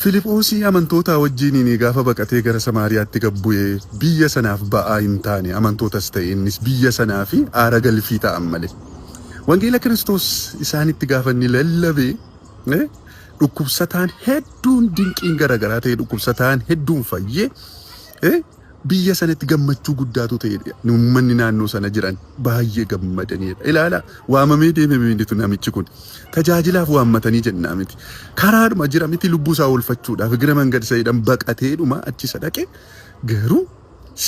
Filiphoosii amantootaa wajjiniin gaafa baqatee gara Samaariyaatti gad bu'ee biyya sanaaf ba'aa hin taane amantootas ta'e innis biyya sanaa fi aara galfii ta'an malee. Wangeela Kiristoos isaanitti gaafa inni lallabe dhukkubsataan hedduun dinqiin garaagaraa ta'e dhukkubsataan hedduun fayyee biyya sanatti gammachuu guddaatu ta'e uummanni naannoo sana jiran baay'ee gammadaniidha. Ilaala waamamee deeme miti namichi kun tajaajilaaf waammatanii jennaa miti. Karaadhuma jira miti lubbuu isaa oolfachuudhaaf gara mangad sa'iidhaan baqateedhuma achi isa dhaqe garuu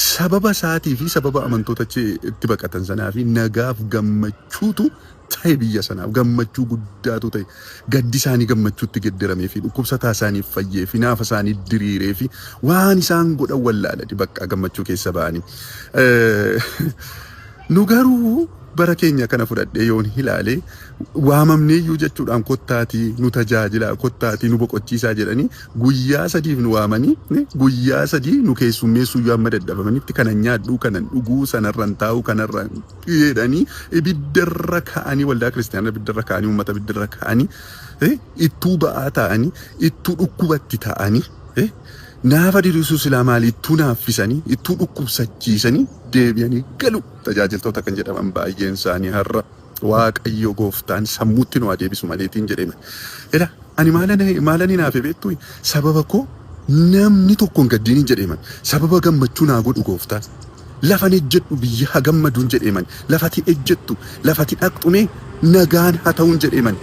sababa isaatii fi sababa amantoota achi itti baqatan sanaa fi nagaaf gammachuutu ta'e biyya sanaaf gammachuu guddaatu ta'e gaddi isaanii gammachuutti gedderamee fi dhukkubsataa isaanii fayyee fi naafa isaanii diriiree fi waan isaan godhan wallaalani bakka gammachuu keessa ba'anii. Nu garuu bara keenya kana fudhadhee yoon ilaale waamamneeyyuu jechuudhaan kottaatii nu tajaajilaa kottaatii nu boqochiisaa jedhanii guyyaa sadiif nu waamanii guyyaa sadii nu keessummeessuu iyyuu amma dadhabamanitti kanan nyaadhuu kanan dhuguu sanarran taa'uu kanarran jedhanii ibiddarra ka'anii waldaa kiristaanaa ibiddarra ka'anii uummata ibiddarra ka'anii ittuu ba'aa ta'anii ittuu dhukkubatti ta'anii naafa diriirsuu silaa maali ittuu naaffisanii ittuu dhukkubsachiisanii deebi'anii galu tajaajiltoota kan jedhaman baay'een isaanii har'a Waaqayyo gooftaan sammuutti nu adeebisu maleetiin jedheme. Ela ani maalan hinaafe beektu sababa koo namni tokko hin gaddiin hin jedheeman sababa gammachuu naa godhu gooftaan. Lafan ejjedhu biyyi haa gammaduun jedheeman lafati ejjettu lafati dhaqxumee nagaan haa ta'uun jedheeman.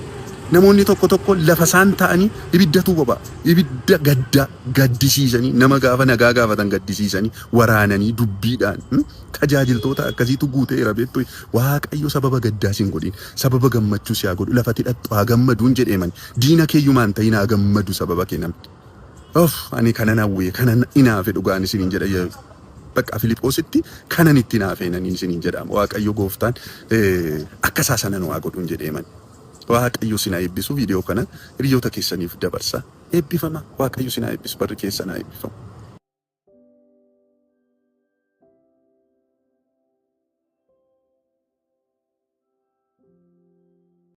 Namoonni tokko tokko lafa isaan ta'anii ibiddatu boba'a. Ibidda gaddaa gaddisiisanii nama gaafa nagaa gaafatan gaddisiisanii waraananii dubbiidhaan tajaajiltoota akkasiitu guuteera beektu Waaqayyo sababa gaddaa sin godhin sababa gammachuu si haa godhu lafati dhaqxu haa gammaduun jedheeman diina keeyyumaan ta'in haa gammadu sababa kee namni. Of ani kanan hawwee kanan inaafe dhugaan isiniin jedha bakka Filiphositti kanan itti inaafee naniin isiniin jedha Waaqayyo gooftaan akka isaa sana nu haa godhuun jedheeman. Waaqayyo sin haa eebbisu viidiyoo kana hiriyoota keessaniif dabarsa. Eebbifama Waaqayyo sin haa eebbisu barri keessan haa eebbifamu.